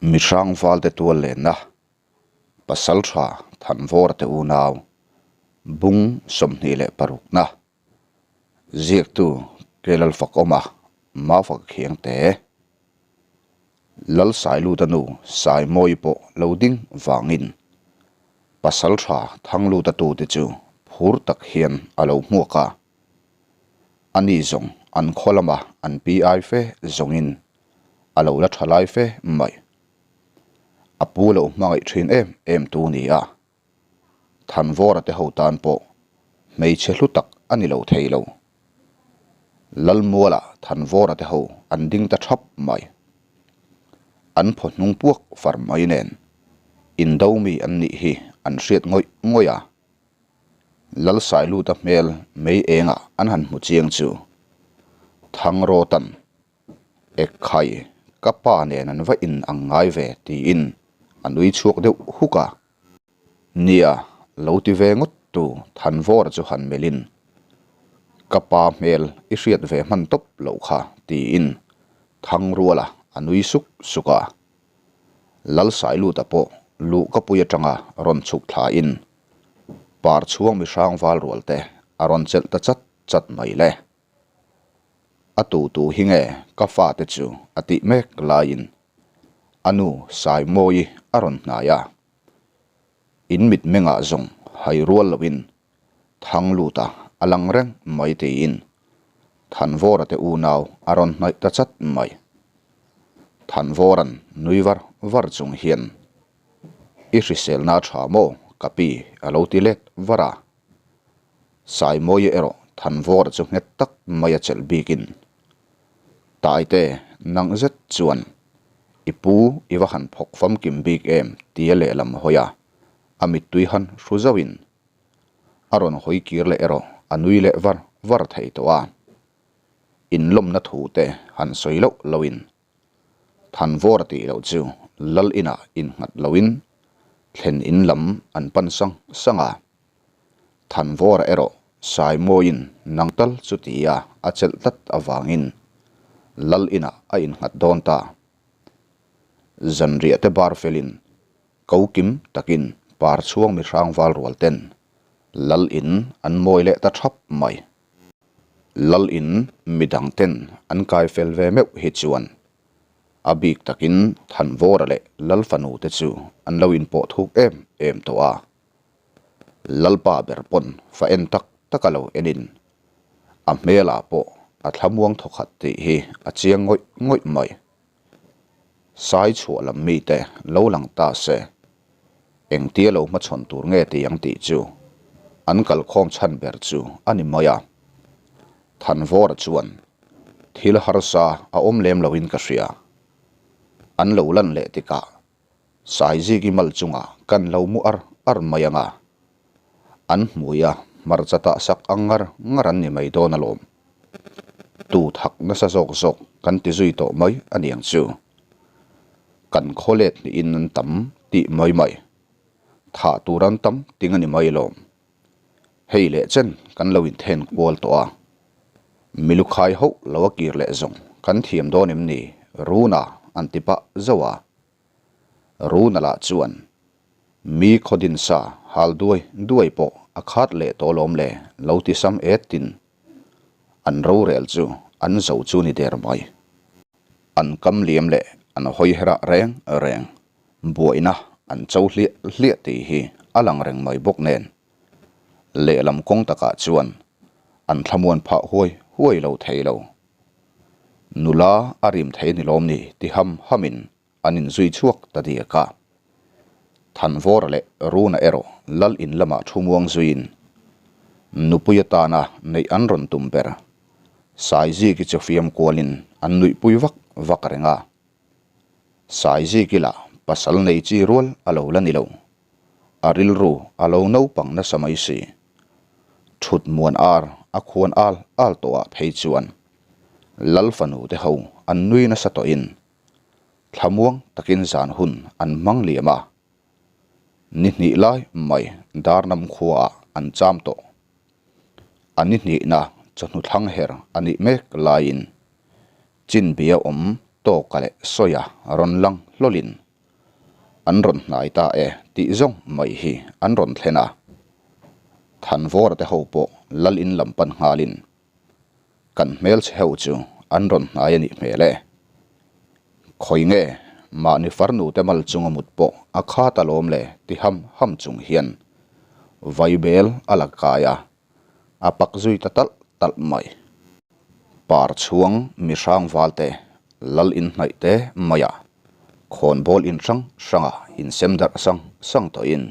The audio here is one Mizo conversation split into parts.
Mihrang valte tual lenna Pasaltha Thanvawra te unau bung 26na ziaktu Kelalfakawma Mafaka Khiangte Lalsailuta nu Saimawi pawh lo ding vangin Pasaltha Thangluta tute chu phur tak hian a lo hmuak a. Ani zawng an khaw lama an pi ai fe zawngin a lo la tha lai fe mai. A pu lo hmangaih thin em em tu ni a, Thanvawra te ho tan pawh hmeichhe hlu tak a ni lo thei lo. Lalmuala Thanvawra te ho an ding ta thap mai. An phaw hnung puak far mai nen indo mi an nih hi an hriat ngawih ngawih a. Lalsailuta hmel mei engah an han hmu chiang chu Thangrawtan Ekkhai, ka pa nen an va in ang ngai ve tiin a nui chhuak deuh huk a. Nia, lo ti ve ngawt tu Thanvawra chu han melhin ka pa hmel i hriat ve hman tawp loh kha tiin Thangruala a nui suk suk a. Lalsailuta pawh luh ka pui atanga rawn chhuk thlain par chhuang mihrang val rual te a rawn chelh ta chat chat mai le. A tu tu hi nge ka fate chu a tih mek laiin a nu Saimawi a rawn hnai a. In mitmengah zawng hai rual loin Thangluta a lang reng mai tiin Thanvawra te unau a rawn hnaih ta chat mai. Thanvawra'n nui var var chung hian I hriselna a tha maw ka pi a lo ti let var a. Saimawi erawh Thanvawra chu nghet tak mai a chelh bikin, Taite, nang zet chuan i pu i va han phawk famkim bik em tia lehlam hawi a, a mittui han hru zauhin a rawn hawi kir leh erawh a nui leh var var thei tawh a. Inlawmna thu te han sawi loh lohin Thanvawra tih loh chu lal inah innghat loin thlen in lam an pan sang sang a. Thanvawra erawh Saimawiin nang tal chu tia a chelh tlat avangin lal inah a innghat dawn ta. Zanriah te bar felin ko kim takin par chhuang mihrang val rual ten lal in an mawi leh ta thap mai. Lal in midang ten an kai fel ve meuh hi chuan a bik takin Thanvawra leh Lal fanu te chu an lo inpawh thuk em em tawh a. Lalpa ber pawn fa en tak tak a lo en in a hmelah pawh a thlamuang thawkhat tih hi a chiang ngawih ngawih mai. Sai chhuah lam mite lo lang ta se Engtia lo hmachhawn tur nge ti ang tih chu an kalkhawm chhan ber chu a ni mai a. Thanvawra chuan thil harsa a awm lem loin ka hria. An lo lan leh tikah Saiziki mal chungah kan lo mu ar ar mai ang a. An hmuia hmarcha tah sak ang ngar ngar an ni mai dawn alawm. Tu thak nasa zawk zawk kan ti zui tawh mai a niang chu. Kan khaw let hnihin an tam tih mai mai. Thah tur an tam ting a ni mai lawm. Hei leh chen kan lo inthen kual tawh a. Milukhai hauh lo a kir leh zawng kan thiam dawn em ni Runa an ti pah zauh a. Runa lah chuan mi khaw din sa hal duai duai pawh a khat leh tawh lawm le lo ti sam et tin an rorel chu an zo chu ni der mai. An kam liam leh an hawi herah reng reng buaina an cho hliah hliah tih hi a lang reng mai bawk nen lehlam kawng takah chuan an thlamuan phah huai huai lo thei lo. Nula a rim thei ni lawm ni ti ham hamin an inzui chhuak ta diak a. Thanvawra leh Runa erawh lal in lamah thu muang zuiin nupui atana neih an rawn tum ber. Saiziki chu fiam kualin an nuihpui vak vak reng a. Saiziki lah pasal nei chi rual a lo la ni lo. A rilru a lo naupang nasa mai si. Thut muan ar a khuan al al tawhah phei chuan lal fanu te ho an nui nasa tawhin Thlamuang takin zan hun an hmang liam a, ni hnih lai mai Darnam khuaah an cham tawh. A ni hnihna chawhnu thlang her a nih mek laiin Chinbia awm tawka leh sawia rawn lang hlawlin. An rawn hnai ta e tih zawng mai hi an rawn thlen a. Thanvawra te ho pawh lal in lam pan nghalin kan hmelchhe ho chu an rawn hnai a nih hmel e. Khawi nge mahni farnu te mal chunga mut pawh a khat alawm le ti ham ham chung hian vaibel a la kai a, a pak zui ta talh talh mai. Par chhuang mi hrang val te lal in hnaih te mai a, khawnbawl in hrang hrang a insem darh sang sang tawhin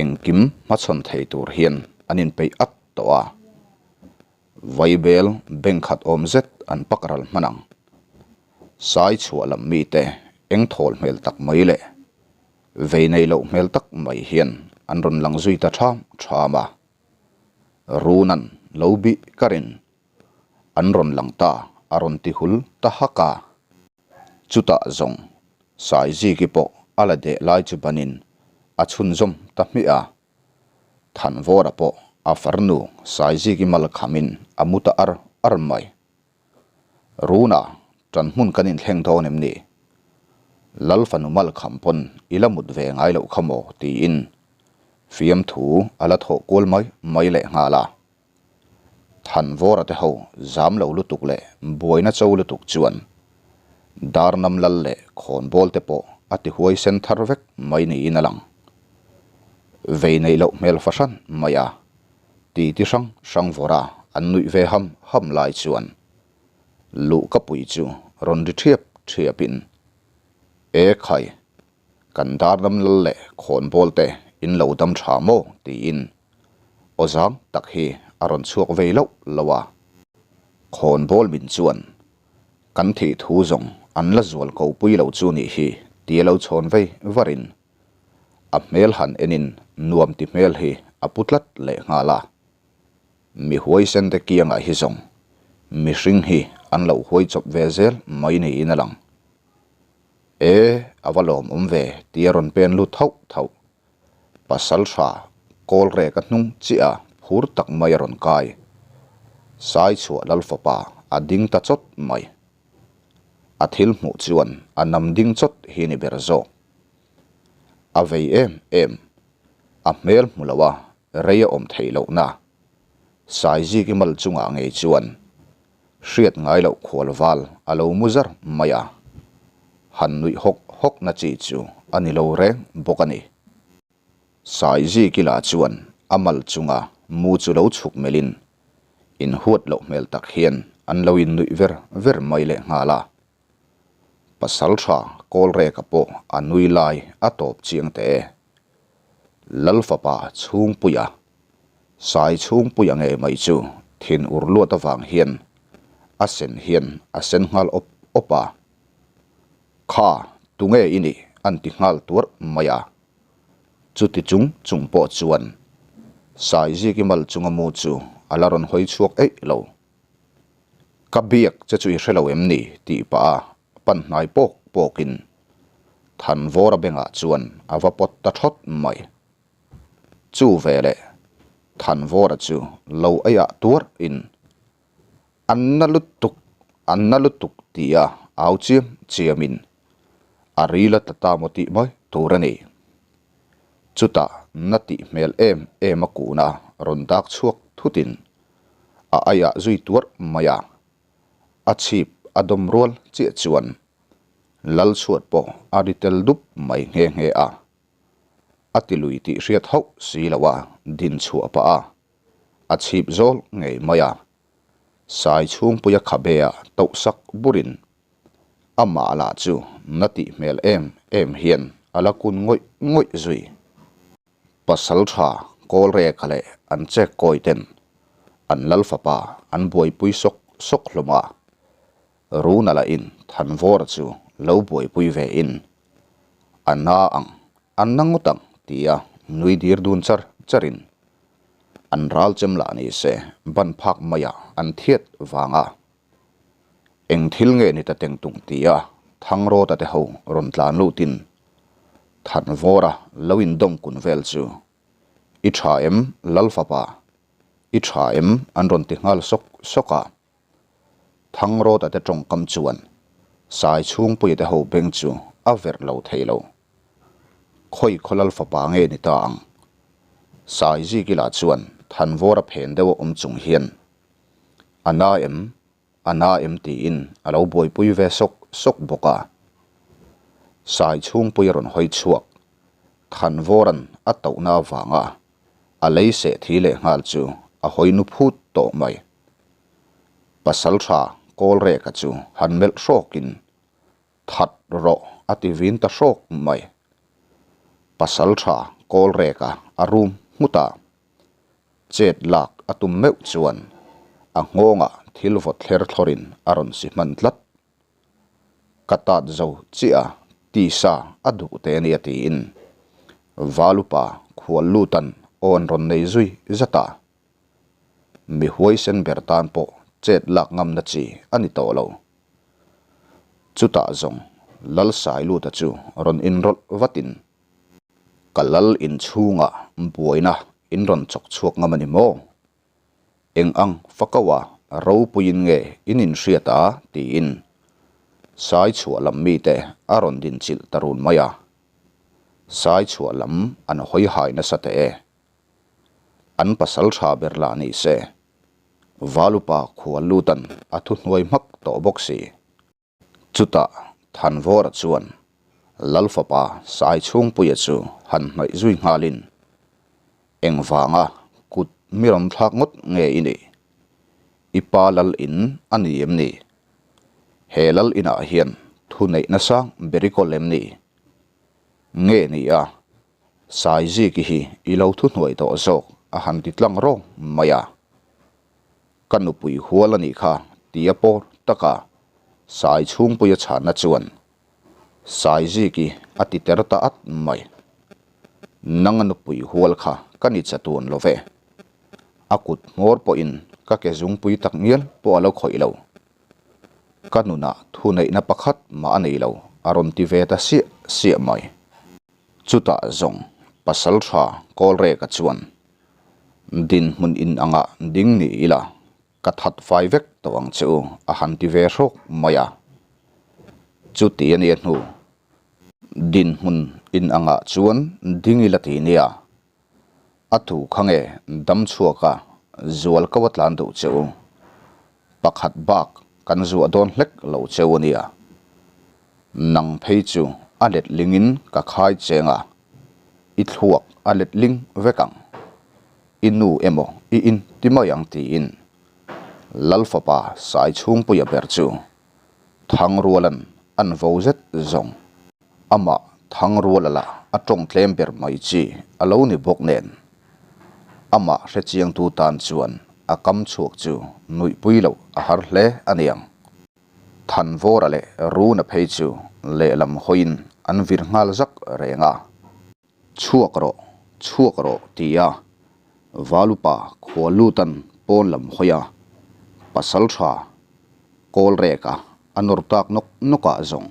engkim hmachhawn thei tur hian an inpeih at tawh a. Vaibel beng khat awm zet an pak ral hman ang. Sai chhuah lam mite eng thawl hmel tak mai leh vei nei loh hmel tak mai hian an rawn lang zui ta ṭham ṭham a. Runan lo bih karin an rawn lang ta a rawn ti hul ta hak a. Chutah zawng Saiziki pawh a la deh lai chu banin a chhunzawm ta hmiah a. Thanvawra pawh a farnu Saiziki mal khamin a mu ta ar ar mai. Runa, ṭan hmun kan inthleng dawn em ni? Lal fanu mal kham pawn i la mut ve ngai loh kha maw? tiin fiamthu a la thawh kual mai mai leh nghal a. Thanvawra te ho zam lo lutuk leh buaina cho lutuk chuan Darnam lal leh khawnbawl te pawh a ti huaisen thar vek mai niin a lang. Vei neih loh hmel fahran mai a, titi hrang hrang vawra an nuih ve ham ham lai chuan luhka pui chu rawn ri ṭhiap ṭhiapin, E khai, kan Darnam lal leh khawnbawl te in lo dam ṭha maw? tiin Aw zang tak hi a rawn chhuak vei loh lo a. Khawnbawl min chuan kan thih thu zawng an la zual ko pui lo chu nih hi tia lo chhawn vei varin a hmel han enin nuam ti hmel hi a pu tlat leh nghal a. Mi huaisen te kiangah hi zawng mihring hi an lo huai chawp ve zel mai niin a lang. E, a va lawmawm ve tia rawn pen lut thauh thauh. Pasal tha kawl rek a hnung chiah a phur tak mai a rawn kai. Sai chhuah lal fapa a ding ta chawt mai. A thil hmuh chuan a nam ding chawt hi ni ber zawk. A vei em em. A hmel hmu lo a rei a awm theih lohna. Saiziki mal chungah ngei chuan hriat ngai loh khual val a lo mu zar mai a, han nuih hawk hawk na chi chu a ni lo reng bawk a ni. Saiziki lah chuan a mal chunga mu chu lo chhuk melhin inhuat loh hmel tak hian an lo innuih ver ver mai leh nghal a. Pasal tha Kawlreka pawh a nui lai a tawp chiang teh e. Lal fapa chhungpuia, Sai chhungpuia ngei mai chu thin ur luat avang hian a sen hian a sen nghal awp awp a. Kha, tunge i nih? an ti nghal tuarh mai a. Chuti chung chung pawh chuan Saiziki mal chunga mu chu a la rawn hawi chhuak eih lo. Ka biak che chu i hre lo em ni? tih pah a pan hnai pawk pawkin Thanvawra bengah chuan a va pawt ta thawt mai. Chu veleh Thanvawra chu lo eiah tuarhin An na lutuk, an na lutuk tia au chiam chiamin a ril a tla ta maw tih mai tur a ni. Chutah na tih hmel em em a kun a rawn dak chhuak thutin a aiah zui tuarh mai a, a chhip a dawm rual chiah chuan lal chhuat pawh a ri tel dup mai nghe nghe a, a ti lui tih hriat hauh si lo a din chhuah pah a, a chhip zawl ngei mai a, sai chhungpuia khabe ah toh sak burin amah lah chu na tih hmel em em hian a la kun ngawih ngawih zui. Pasal tha Kawlreka leh an chek kawi ten an lal fapa an buaipui sawk sawk hlawm a, Runa lahin Thanvawra chu lo buaipui ve in a na ang a na ngawt ang tia nui dir dun char char in an ral chem lah ni se ban phak maiah an thiat vang a. Eng thil nge ni ta teng tung tia Thangrawta te ho rawn tlan lutin Thanvawra lo indawm kun vel chu I tha em Lal fapa, i tha em an rawn ti nghal sawk sawk a. Thangrawta te tawngkam chuan Saichhungpuia te ho beng chu a verh lo thei lo. Khawi khaw lal fapa nge ni ta ang? Saiziki lah chuan Thanvawra phen deuh a awm chung hian, A na em? A na em? tiin a lo buaipui ve sawk sawk bawk a. Sai chhungpui a rawn hawi chhuak. Thanvawra'n a tohna avanga a lei seh thi leh nghal chu a hawi nu phut tawh mai. Pasaltha Kawlreka chu han melh hrawkin That rawh a ti vin ta hrawk mai. Pasal tha kawl rek a a rum nghut a. Chet lak a tum meuh chuan a nghawngah thil vawt thler thlawrin a rawn si hman tlat. Ka tat zo chiah a, tisa a duh te ania tiin Valupa khual lutan awn rawn nei zui zat a. Mi huaisen ber tan pawh chet lak ngamna chi a ni tawh lo. Chutah zawng Lal Sailuta chu rawn inrawlh vatin, Ka lal inchhungah buaina in rawn chawk chhuak ngam a ni maw? Eng ang fakaua ropuiin nge in inhriat a? tiin Sai chhuah lam mite a rawn dinchilh ta run mai a. Sai chhuah lam an hawi hai nasa teh e. An pasal tha ber lah ni se. Valupa khual lutan a thuhnuai hmak tawh bawk si. Chutah Thanvawra chuan Lal fapa Saichhungpuia chu han hnaih zui nghalin, Engvanga kut mi rawn thlak ngawt nge i nih? I pa lal in a ni em ni? He lal inah hian thuneih nasa ber i kawl em ni? Nge ni a, Saiziki hi i lo thuhnuai tawh zawk a han ti tlang rawng mai a. Ka nupui hual a nih kha tia pawr taka Sai chhungpuia chhanna chuan Saiziki a ti ter ta at mai. Nang a nupui hual kha ka ni chatuan lo ve. A kut hmawr pawhin ka ke zungpui tak ngial pawh a lo khawih lo. Ka nunah thuneihna pakhat mah a nei lo a rawn ti ve ta siah siah mai. Chutah zawng pasal tha Kawlreka chuan, Dinhmun in anga ding ni ila, ka that fai vek tawh ang che u, a han ti ve hrawk mai a. Chuti a nia hnu, dinhmun in angah chuan ding ila ti nia. A tu kha nge dam chhuak a zual ko a tlan duh che u. Pakhat bak kan zuah dawn hlek lo che u nia. Nang phei chu a letling in ka khai cheng a, i thluak a letling vek ang. I nu emaw i in ti mai ang tiin Lal fapa Saichhungpuia ber chu Thangrualan an vo zet zawng. Amah Thangruala lah a tawng tlem ber mai chi a lo ni bawk nen, amah hrechiangtu tan chuan a kam chhuak chu nuihpui loh a har hle a niang. Thanvawra leh Runa phei chu lehlam hawiin an vir nghal zak reng a. Chhuak rawh, chhuak rawh ti a Valupa khua lutan pawn lam hawi a, pasal tha kawl rek a a nawr tak nawk nawk ah zawng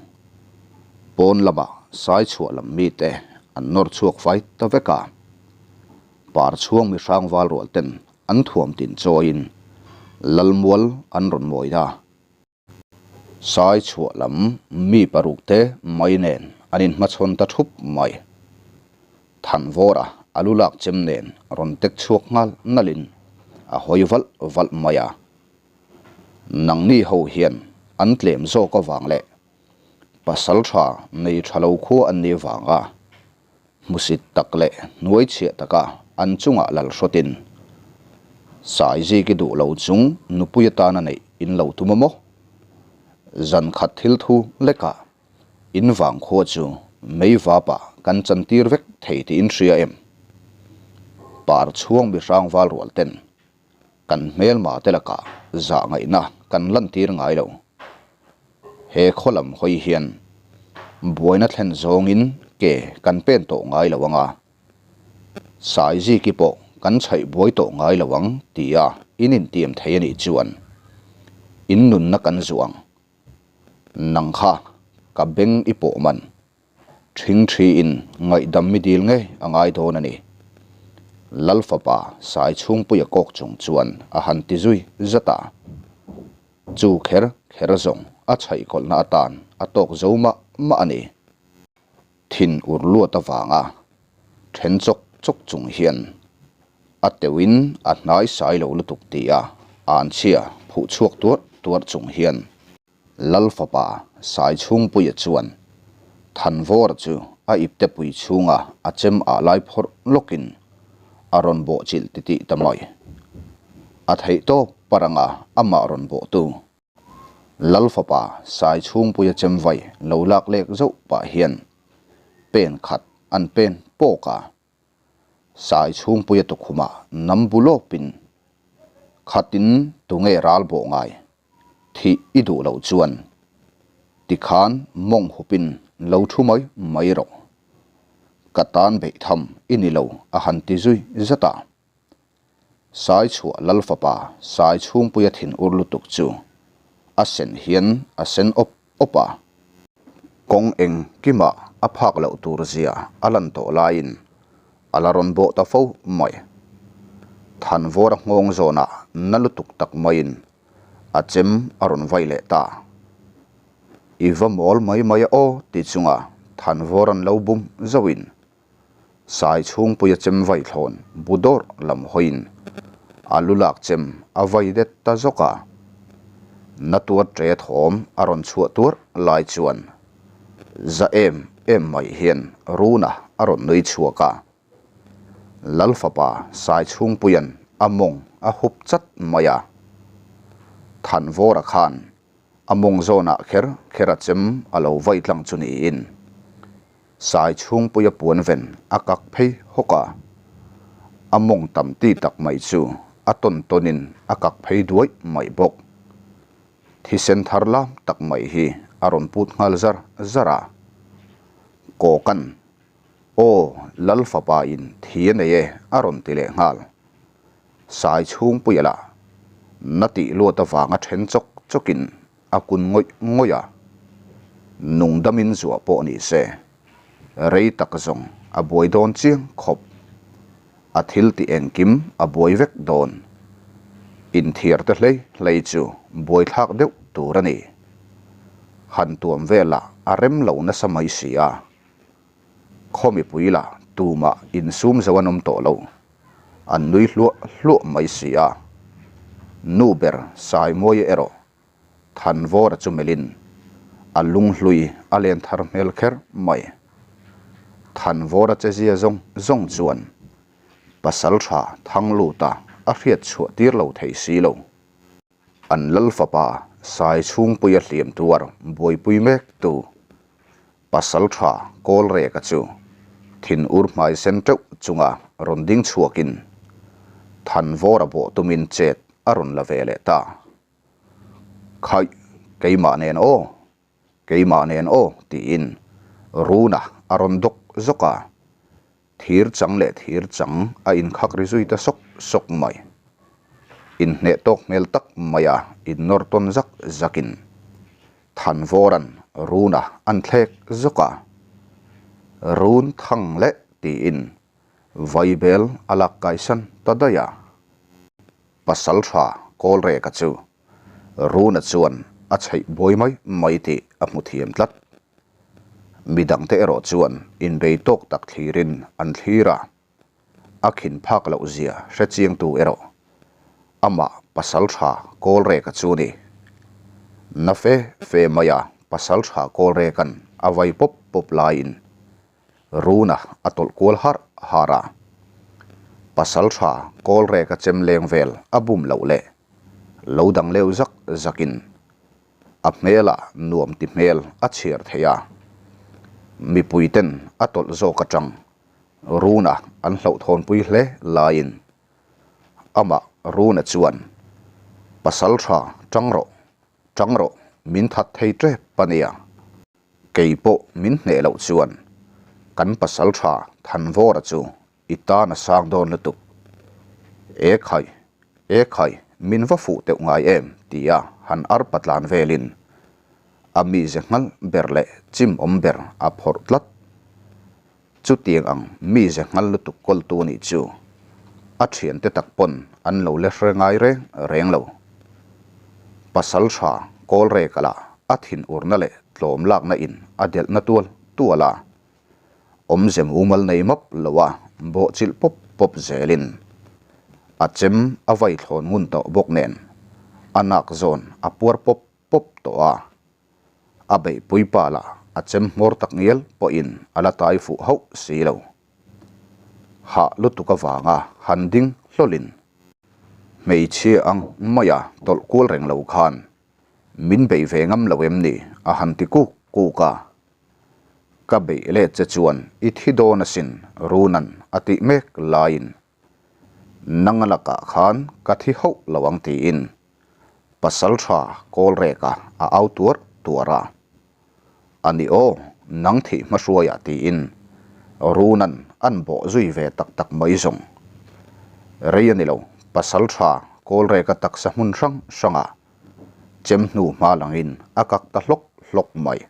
pawn lamah sai chhuah lam mite an nawr chhuak fai ta vek a. Par chhuang mi hrang val rual ten an thuam tin chawiin Lalmual an rawn mawi a. Sai chhuah lam mi paruk te mai nen an inhmachhawn ta thup mai. Thanvawra a lu lak chem nen rawn tek chhuak nghal nalhin a hawi valh valh mai a. Nangni ho hian an tlem zawk avang leh pasal tha nei tha lo khua an nih vanga Hmusit tak leh hnuai chhiah taka an chungah lal hrawtin, Saiziki duh lo chung nupui atana neih in lo tum a maw? Zan khat thil thu lekah in vangkhua chu mei vapah kan chantir vek thei tih in hria em? Par chhuang mi hrang val rual ten kan hmelma te lakah zah ngaihna kan lantir ngai lo. He khaw lam hawi hian buaina thlen zawngin ke kan pen tawh ngai lo ang a, Saiziki pawh kan chhaih buai tawh ngai lo ang tia in intiam thei a nih chuan in nunna kan zuah ang. Nang kha ka beng i pawh man Ṭhingṭhiin ngaihdam mi dil ngei a ngai dawn a ni. Lal fapa Saichhungpuia kawk chung chuan a han ti zui zat a. Chu kher kher zawng a chhaihkawlhna atan a tawk zo mah mah a ni. Thin ur luat avanga then chawk chawk chung hian a teuhin a hnai sai lo lutuk tia anchhia phuh chhuak tuarh tuarh chung hian Lal fapa Saichhungpuia chuan Thanvawra chu a iptepui chhunga a chem ah lai phawrh lawkin a rawn bawh chilh titih ta mai. A theih tawp paranga amah rawn bawhtu Lal fapa Saichhungpuia chem vai lo lak lek zauh pah hian pen khat an pen pawk a, Saichhungpuia tukhumah nam bu lawpin khatin tunge ral bawh ngai thih i duh loh chuan tikhan mawng hupin lo thu mai mai rawh. Ka tan beih tham i ni lo a han ti zui zat a. Saichhuah Lal fapa Saichhungpuia thin ur lutuk chu a sen hian a sen awp awp a. Kawng engkimah a phak loh tur zia a lan tawh laiin a la rawn bawh ta fo mai. Thanvawra nghawng zawnah na lutuk tak maiin a chem a rawn vai leh ta. I va mawl mai mai a aw ti chunga Thanvawra'n lo bum zauhin Sai chhungpuia chem vai thlawn bu dawrh lam hawiin a lu lak chem a vai det ta zawk a. Na tuar ṭe thawm a rawn chhuah tuarh lai chuan za em em mai hian Runa a rawn nui chhuak a. Lal fapa Sai chhungpuia'n a mawng a hup chat mai a. Thanvawra khan a mawng zawnah kher kher a chem a lo vai tlang chu niin Sai chhungpuia puan ven a kak phei hawk a, a mawng tam ti tak mai chu a tawn tawnin a kak phei duai mai bawk. Thisen thar lam tak mai hi a rawn put nghal zar zar a. Kawkan, Aw, Lal fapa in thi a nei e a rawn ti leh nghal. Sai chhungpuia lah na tih luat avanga then chawk chawkin a kun ngawih ngawih a, nung damin zuah pawh ni se, rei tak zawng a buai dawn chiang khawp. A thil tih engkim a buai vek dawn. Inthiar te hlei hlei chu buaithlak deuh tur a ni. Han tuam velah a rem lo nasa mai si a. Khaw mipui lah tumah insum zo an awm tawh lo. An nui hluah hluah mai si a. Nu ber Saimawia erawh Thanvawra chu melhin a lunghlui a len thar hmel kher mai. Thanvawra che zia zawng zawng chuan pasal tha Thangluta a hriat chhuah tir lo thei si lo. An lal fapa Saichhungpuia hliam tuar buaipui mek tu Pasal tha Kawlreka chu thin ur hmai sen teuh chunga rawn ding chhuakin Thanvawra bawh tumin chet a rawn la ve leh ta. Khaih, keimah nen aw, keimah nen aw tiin Runa a rawn dawk zawk a, thir chang leh thir chang a inkhak ri zui ta sawk sawk mai. Inhneh tawk hmel tak maia innawr tawn zak zakin Thanvawra'n Runa an thlek zawk a, Run thang leh tiin Vaibel a lak kaisan ta daih a. Pasal tha Kawlreka chu Runa chuan a chheih buai mai mai tih a hmu thiam tlat. Midangte erawh chuan inbei tawk tak thlirin an thlir a, a khin phak loh zia hre chiangtu erawh amah pasal tha Kawlreka chu ni. Na fe fe maia pasal tha Kawlreka'n a vai pawp pawp laiin Runa a tawlh kual harh harh a. Pasal tha Kawlreka chem leng vel a bum loh leh lo dang leu zak zakin a hmelah nuam ti hmel a chhiar thei a. Mipuiten a tawlh zawk atang Runa an hlauhthawnpui hle laiin amah Runa chuan Pasal tha tang rawh, tang rawh min that thei tep a nia. Kei pawh min hneh loh chuan kan pasal tha Thanvawra chu i tan a sang dawn lutuk. E khai, e khai, min va fuh teuh ngai em? tia han arpa tlan velin a mize nghal ber leh chim awm ber a phawrh tlat. Chutiang ang mize nghal lutuk kawltu nih chu a thiante tak pawn an lo le hre ngai reng reng lo. Pasal tha Kawlreka lah a thinurna leh tlawm lakna in a delhna tual tual a. Awmze mumal nei map lo a bawhchilh pawp pawp zelin a chem a vai thlawn ngun tawh bawk nen a nak zawn a puar pawp pawp tawh a. A beihpui pa lah a chem hmawr tak ngial pawhin a la tai fuh hauh si lo. Hah lutuk avanga han ding hlawlin hmeichhia ang maia tawlh kual reng lo khan min bei ve ngam lo em ni a han ti kuk kuk a. Ka beih let che chuan i thi dawn asin Runan a tih mek laiin nang a lakah khan ka thi hauh lo ang tiin pasal tha kawl reka a au tuar tuar a. A ni aw, nang thih hmahruaiah tiin Runan an bawh zui ve tak tak mai zawng. Rei a ni lo, pasal tha kawl reka taksa hmun hrang hrangah chem hnu hma langin a kak ta hlawk hlawk mai.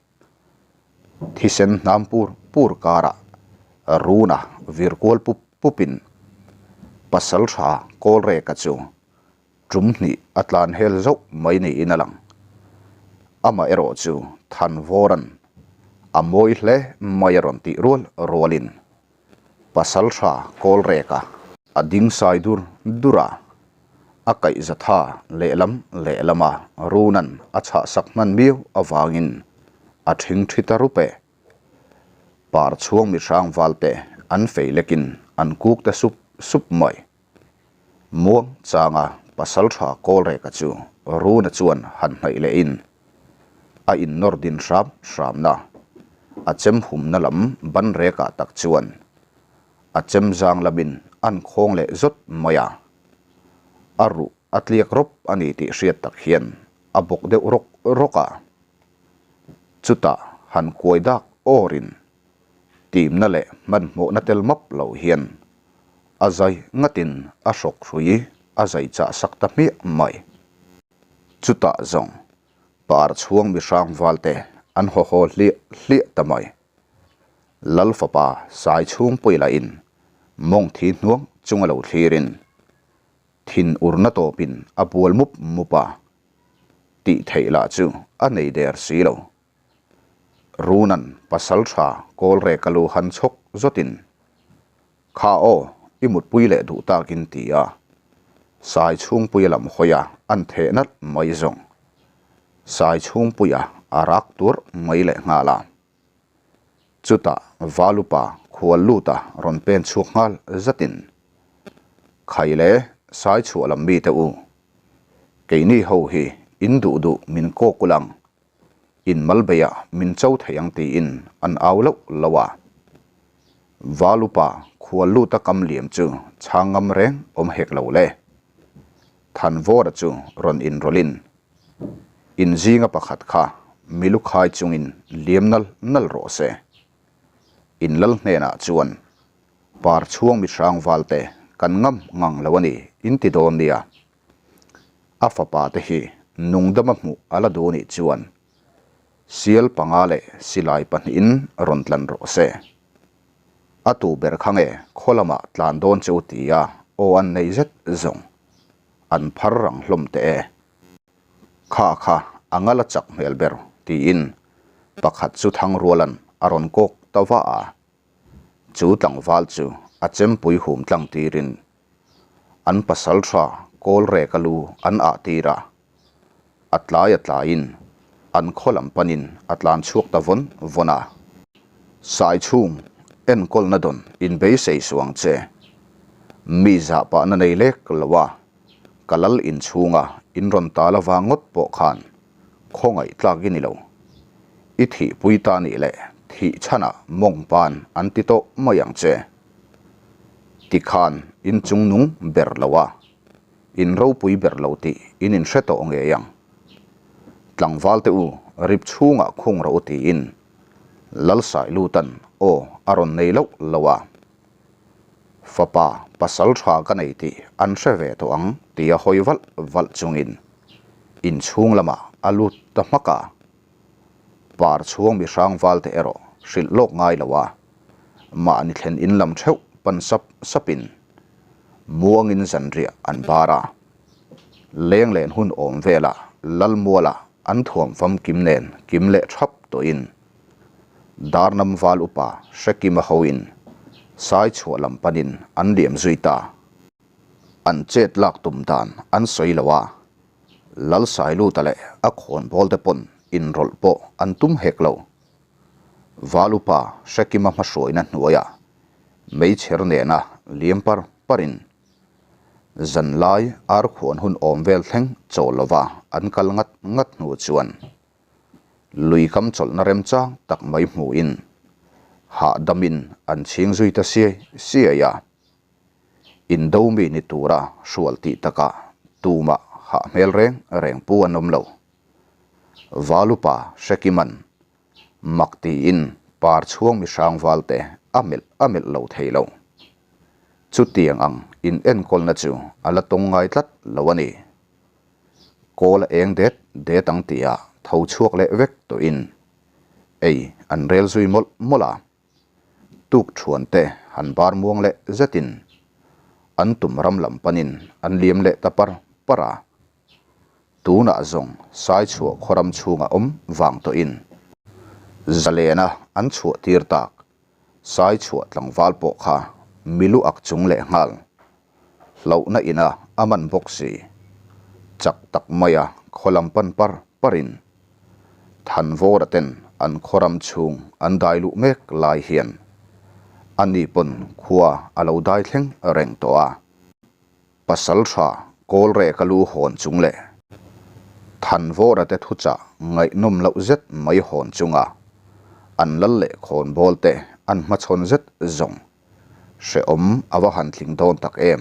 Thisen hnam pur pur karah Runa vir kual pup pupin pasal tha kawl reka chu tum hnih a tlan hel zauh mai niin a lang. Amah erawh chu Thanvawran a mawi hle mai a rawn tih rual rualin pasal tha kawl reka a ding sai dur dur a, a kaihza tha lehlam lehlama Runan a chhahsak hman miau avangin a thing thi ta rup e. Par chhuang mi hrang valte an fei lekin an kuk ta sup sup mai. Muang changa pasal tha kawl reka chu Runa chuan han hnaih lehin a innawr din hram hramna a chem humna lam ban rekah tak chuan a chem zang lamin an khawng leh zawt mai a, a ruh a tliak rawp a ni tih hriat tak hian a bawk deuh rawk rawk a. Chutah han kuai dak awrin timna leh hmanhmawhna tel map lo hian a zai ngatin a hrawk hrui a zai chah sak ta hmiah mai. Chutah zawng par chhuang mi hrang valte an haw haw hliah hliah ta mai. Lal fapa sai chhung pawih lahin mawng thi hnuang chunga lo thlirin thin urna tawpin a bual mup mup a, tih theih lah chu a nei der si lo. Runan pasal tha kawl rek a lu han chhawk zawtin, Kha aw, i mutpui leh duh takin ti a, Sai chhungpuia lam hawi a an theh nalh mai zawng. Sai chhungpuia a rak tuarh mai leh nghal a. Chutah Valupa khual luta rawn pen chhuak nghal zatin, Khai le, Sai chhuah lam mite u, keini ho hi in duh duh min kawk ul ang, in mal beiah min cho thei ang tiin an au loh loh a. Valupa khual luta kam liam chu chhang ngam reng awm hek lo le. Thanvawra chu rawn inrawlhin Inzinga pakhat kha milu khai chungin liam nal nal rawh se. In lal hnenah chuan par chhuang mi hrang valte kan ngam ngang lo a ni in ti dawn nia. A fapa te hi nungdama hmuh a la duh nih chuan sial panga leh silai pahnihin rawn tlan rawh se. A tu ber kha nge khaw lamah tlan dawn che u tia aw an nei zet zawng an phar rang hlawm teh e. Kha kha a ngal a chak hmel ber tiin pakhat chu Thangruala'n a rawn kawk ta va a. Chu tlangval chu a chempui hum tlang tirin an pasal tha kawl rek a lu an ah tir a, a tlai a tlaiin an khaw lam panin a tlan chhuak ta vawn vawn a. Sai chhung enkawlna dawn inbeisei suh ang che. Mi zahpahna nei lek lo a, ka lal inchhunga in rawn tal avang ngawt pawh khan khawngaih tlak i ni lo. I thihpui ta nih leh thih chhanah mawng pan an ti tawh mai ang che. Tikhan in chungnung ber lo a, in ropui ber lo tih in inhre tawh ngei ang. Tlangval te u, rip chhungah khung rawh u tiin Lalsailutan aw a rawn nei loh lo a. Fapa pasal tha ka nei tih an hre ve tawh ang tia hawi valh valh chungin inchhung lamah a lut ta hmak a. Par chhuang mi hrang valte erawh hrilh lawk ngai lo a, mahni thlen in lam theuh pan sap sapin muangin zanriah an bar a. Leng len hun awm velah Lalmuala an thuam famkim nen kim leh thap tawhin. Darnam val upa Hrekima hoin Saichhuah lam panin an liam zui ta. An chet lak tum dan an sawi lo a, Lalsailuta leh a khawnbawl te pawn inrawlh pawh an tum hek lo. Val upa Hrekima hmahruaina hnuaiah meichher nena liam par parin zanlai arkhuan hun awm vel thleng chawl lova an kal ngat ngat hnu chuan lui kam chawlhna remchang tak mai hmuhin hahdamin an chhing zui ta siai siai a. Indo mi ni tura hrual tih takah tumah hah hmel reng reng pu an awm lo. Valupa Hrekiman mak tiin par chhuang mi hrang valte a melh a melh lo thei lo. Chutiang ang in enkawlna chu a la tawng ngai tlat lo a ni. Kawl a eng det det ang tihah tho chhuak leh vek tawhin ei an rel zui mawlh mawlh a. Tuk thuan te han bar muang leh zetin an tum ram lam panin an liam leh ta par par a. Tunah zawng Saichhuah khawram chhunga awm vang tawhin zalena an chhuah tir tak Saichhuah tlangval pawh kha milu ak chung leh nghal hlauhna ina a man bawk si. Chak tak maia khaw lam pan par parin Thanvawra ten an khawram chhung an dai luh mek lai hian ani pawn khua a lo dai thleng reng tawh a. Pasal tha kawl rek a lu hawn chung leh Thanvawra te thuchah ngaihnawm loh zet mai hawn chunga an lal leh khawnbawl te an hmachhawn zet zawng hrehawm a va han tling dawn tak em.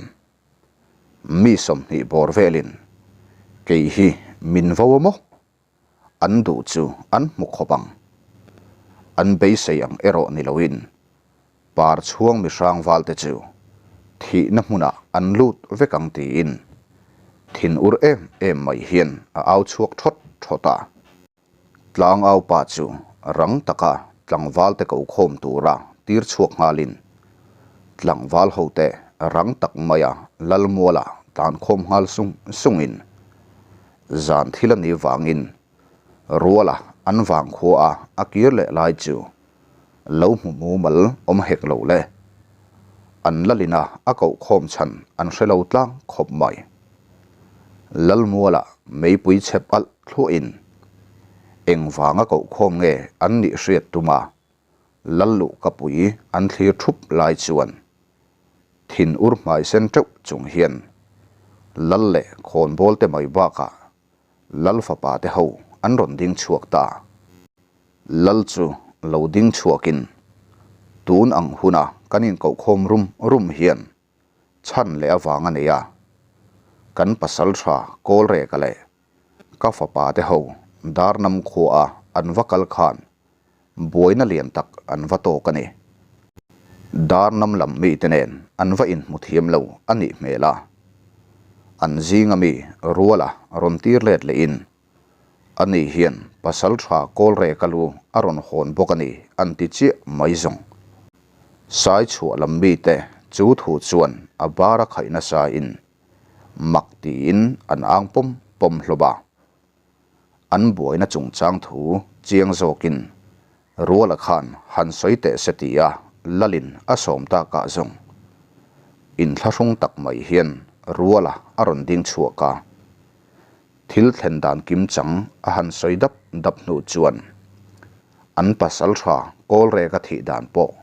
Mi 20 bawr velin kei hi min vo a maw? An duh chu an hmu khawp ang. An beisei ang erawh ni loin par chhuang mi hrang valte chu thihna hmunah an lut vek ang tiin thin ur em em mai hian a au chhuak thawt thawt a. Tlangau pa chu rang taka tlangvalte ko khawm tura tir chhuak nghalin tlangval hote rang tak maia Lalmuala tlan khawm nghal sung sungin zan thil a nih vangin Ruala an vang khua a a kir leh lai chu lo hmu mumal awm hek lo le. An lalina a koh khawm chhan an hre lo tlang khawp mai. Lalmuala meipui chhep alh thluahin engvanga koh khawm nge an nih hriat tuma Lalluh ka pui an thlir thup lai chuan thin ur hmai sen teuh chung hian Lal leh khawnbawl te mai bakah Lal fapa te ho an rawn ding chhuak ta. Lal chu lo ding chhuakin tun ang huna kan inkohkhawm rum rum hian chhan leh avang a nei a, kan pasal tha kawl reka leh ka fapa te ho Darnam khua a an va kal khan buaina lian tak an va tawk a ni. Darnam lam mite nen an va inhmu thiam lo a nih hmel a, an zinga mi Ruala rawn tir let lehin Ani hian pasal tha kawl rek a lu a rawn hawn bawk a ni an ti chiah mai zawng. Sai chhuah lam mite chu thu chuan a bar a khaih nasa in mak tiin an ang pawm pawm hlawm a. An buaina chungchang thu chiang zawkin Ruala khan han sawi teh se tia Lalin a sawm takah zawng inthlahrung tak mai hian Ruala a rawn ding chhuak a. Thil thlen dan kim chang a han sawi dap dap hnu chuan an pasal tha kawl rek a thih dan pawh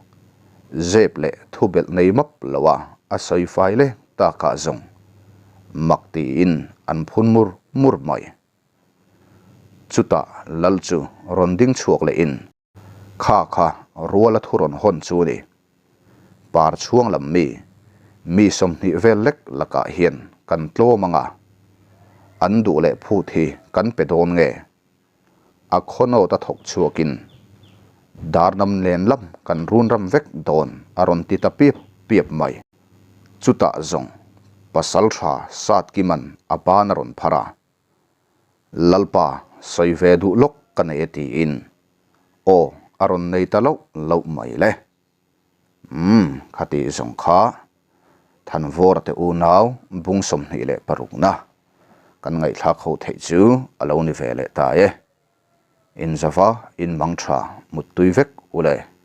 zep leh thu belh nei map lo a a sawi fai leng takah zawng mak tiin an phun mur mur mai. Chutah Lal chu rawn ding chhuak lehin Kha kha ruala thu rawn hawn chu ni. Par chhuang lam mi, mi 20 vel lek lakah hian kan tlawm ang a, an duh leh phut hi kan pe dawn nge? A khawnawt a thawk chhuakin Darnam len lam kan run ram vek dawn a rawn ti ta piap piap mai. Chutah zawng pasal tha Satkiman a ban a rawn phar a, Lalpa, sawi ve duh lawk ka nei e tiin aw a rawn nei ta loh loh mai le. Umm, khati zawng kha Thanvawra te unau bung 26 na kan ngaihthlak ho theih chu a lo ni ve leh ta e. Inzava, inmang tha, muttui vek u le. ule.